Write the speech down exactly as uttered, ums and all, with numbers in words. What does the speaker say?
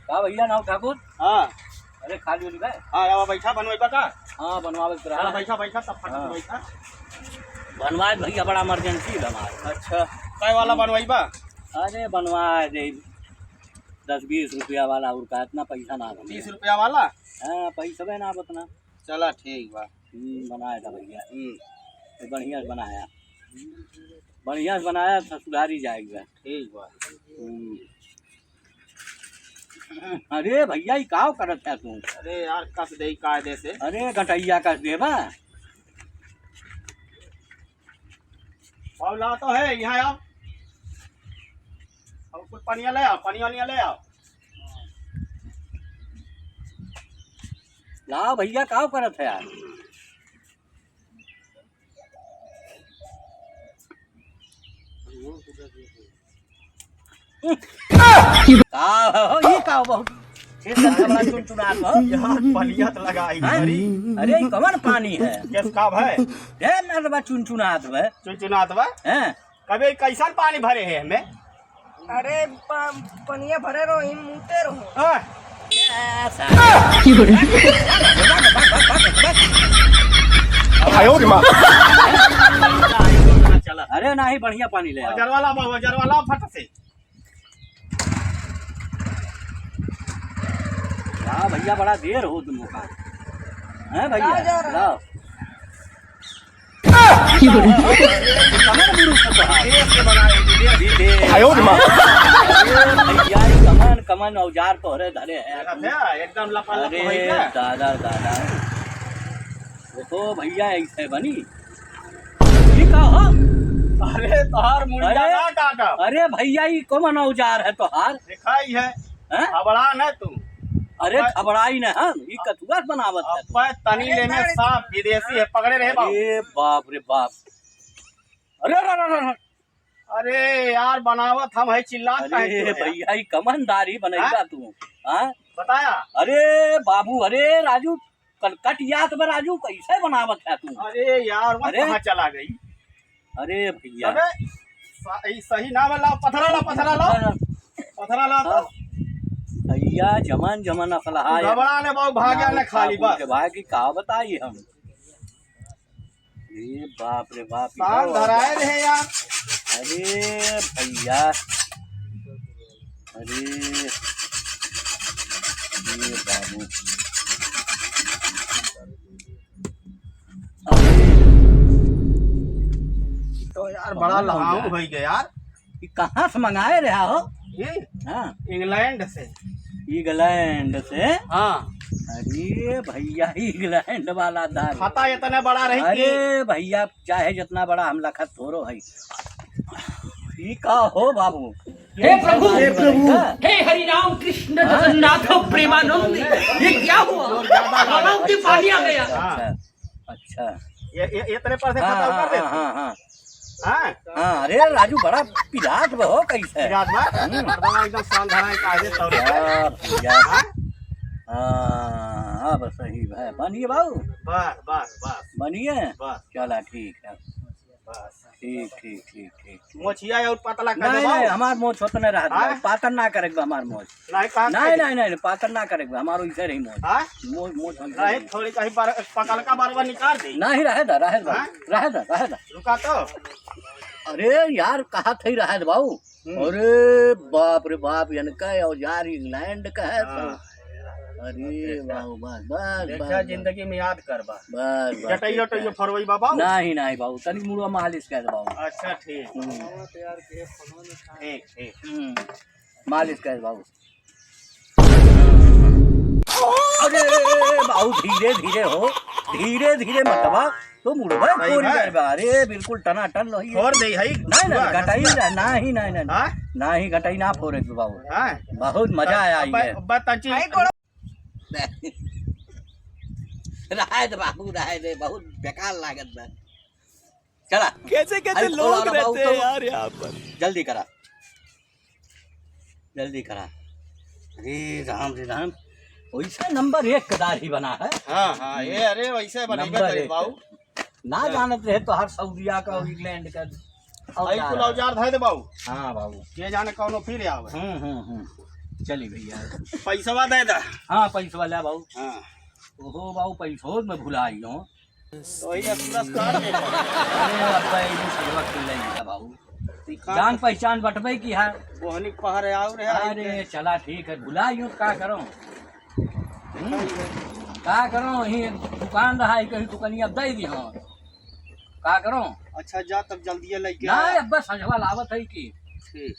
का भैया नाव ठाकुर? हाँ। अरे खाली होली बा? हाँ, आवा बैठा, बनवाइबा का? हाँ, बनवावे के रहा। हाँ, बैठा, बैठा, सब फटाफट हाँ। बैठा। बनवाए भैया, बड़ा emergency बा हमार। अच्छा, कै वाला बनवाइबा? अरे बनवाए दे, दस बीस रुपया वाला, और का, इतना पैसा ना बा। तीस रुपया वाला? हाँ, पैसवे ना बा उतना। चला ठीक बा। हम्म, बनाए दा भैया। हम्म। तो बढ़िया से बनाया, बढ़िया से बनाया, ससुरारी जाएगा। ठीक बा। हम्म। अरे भैया, ई काव करत है तू? अरे यार, कस दे कायदे से। अरे गटैया कस देबा। आओ, ला तो है, यहाँ आओ। और कुछ पनिया ले आओ, पनिया वनिया ले आओ। लाओ भैया, काव करत है यार? का हो, ई का बहुत छेद करके बड़ा चुनचुनात हो? यार, पनिया तो लगाई हाँ? अरे, ई कवन पानी है? गैस का भाई? ढेर नरवा चुनचुनात बा। चुनचुनात बा? हैं? कबे कैसन पानी भरे है हमें? अरे, प-, पनिया भरे रहो, हिम मुते रहो। हाँ। आयो रे माँ। अरे नाही, बढ़िया पानी ले आओ। वजर वाला बा, वजर वाला फट से। हाँ भैया, बड़ा देर हो तुम लोग का। हैं भैया, लाओ, जा रहा। लाओ। आयो रे माँ। अरे भैया, ई कमन, कमन औजार तोहरे धरे है। अच्छा, एकदम लपा लप अरे होई का? दादा, दादा। देखो भैया, ऐसे बनी। ई का हो? अरे तोहार मुंडा अरे, ना काटब। अरे भैया, ई कमन औजार है तोहार? दिखाई है। हैं? घबरा न तू। अरे अबे, घबराई न हम, ई कथुआ से बनावत है तू। अबे तनी ले में साफ विदेशी है, पकड़े रहे बाबू। अरे बाप रे बाप। अरे, अरे, अरे, अरे। अरे यार, बनावत हम है, चिल्लात काहे अरे क्यों है? भैया, ई कमन दाढ़ी बनैबा हाँ? तू, हाँ? बताया। अरे बाबू, अरे राजू, कल कट जात बा राजू, कैसे बनावत है तू? अरे यार, वो अरे? कहाँ चला गई? अरे भैया। अबे, स-, ई सही ना वाला, पथरा ला, पथरा ला। हाँ। पथरा ला तो। हाँ। भैया, जमन जमन असलहा है। घबरा ने बाबू, भाग्या ने खाली बाबू बस। के भाई की का बताई हम? अरे बाप रे बाप, ई का धराए रहे यार। अरे भैया, अरे, ये बाबू। अरे। तो यार, बड़ा लहाऊ होई गया यार। ये कहाँ से मंगाए रहा हो? ये? हाँ। इंग्लैंड से। इंग्लैंड से? हाँ। अरे भैया, इंग्लैंड वाला दारू। खाता इतना बड़ा रही कि अरे भैया, चाहे जितना बड़ा हम लखत थोरो है। ई का हो बाबू? हे प्रभु, हे प्रभु। हे हरि राम कृष्ण हाँ? जगन्नाथ प्रेमानंद, ये क्या हुआ? जोर ज्यादा लगा। गलाव में पानी आ गया। अच्छा, अच्छा। ये, ये, ये तेरे पास से हाँ, खत्म कर दे। हाँ, हाँ, हाँ। हाँ? हाँ, अरे राजू बड़ा पिरात बा हो कैसे? पिरात बा? हम्म। मर्दवा एकदम शान धराए का आगे तौरे पे। यार, यार। हाँ? हाँ, अब सही है। बनिए बाबू? बस, बस, बस। बनिए? बस। चला ठीक है। बस। ठीक, ठीक, ठीक, ठीक, ठीक। मोछिया और पतला कर नहीं, देबा। नहीं, हमार मोछ होत नहीं रहत बा। हाँ? पातर ना करेक बा हमार मोछ। नहीं, कहाँ नहीं, करेक? नहीं, नहीं, नहीं, पातर ना करेक बा, हमार वैसे रही मोछ। हाँ? मो-, मोछ हम नहीं, थोड़ी कहीं पर पकल का बार बार निकाल दे। नहीं, रहे दा, रहे दा, हाँ? रहे दा, रहे दा। रुका तो। अरे यार, कहा थे रहे दा बाबू। हम्म। अरे बाप रे बाप, इनका औजार इंग्लैंड का है तो। हाँ। अरे बाबू, बस, बस, देखा, बस, बस। जिंदगी में याद करबा। बस, बस, जटैया, ठीक है। टैया फरवई बाबा। नहीं, नहीं बाबू, तनी मुड़वा मालिश कर दे बाबू। अच्छा, ठीक। हम्म। ठीक, ठीक। हम्म, मालिश कर दे बाबू। अरे, बाबू, धीरे, धीरे हो, धीरे, धीरे मत बा। तो मुड़वा सही फोड़ है। गए बा। अरे, बिल्कुल टनाटन नहीं है। फोड़ दे है। नहीं, नहीं, घटाई ना, नहीं, नहीं, नहीं। हाँ? नहीं, घटाई ना फोड़े के बाबू। हाँ? बहुत मजा आया अब, ये। अब, अब तची। रहे दे बाबू, रहे दे, बहुत बेकार लागत बा। चला। कैसे, कैसे अरे, लोग खोला ना बाबू, रहते हैं तो यार यहाँ पर। जल्दी करा। जल्दी करा। अरे राम रे राम, वैसे नंबर एक दाढ़ी बना है। हाँ, हाँ, ये अरे वैसे बनेगा नंबर तेरे एक। बाऊ। ना हाँ। जानत रहे तो हर सऊदिया का और इंग्लैंड का। भाई, कुल औजार धइ दे बाबू। हाँ बाबू। के जाने कौनो फिर आवे। हम्म, हम्म, हम्म। चली भइया। पैसवा दे दा। हाँ, पैसवा ला बाबू। हाँ। ओहो बाबू, पैसो में भुला आइयो। तो ये पुरस्कार दे। अरे अब्बा, ये सजवा खेल रही है बाबू। ई का जान पहचान बटबे की है। बोहनी पहर आउर है। अरे चला ठीक है, भुला आइयो, का करो? हम्म? का करो, यही दुकान रहा है, कहीं दुकानी अब दे दी हम। का करो? अच्छा, जा तब जल्दी लेके ना, आ। अब्बा सजवा लावत है कि। ठीक।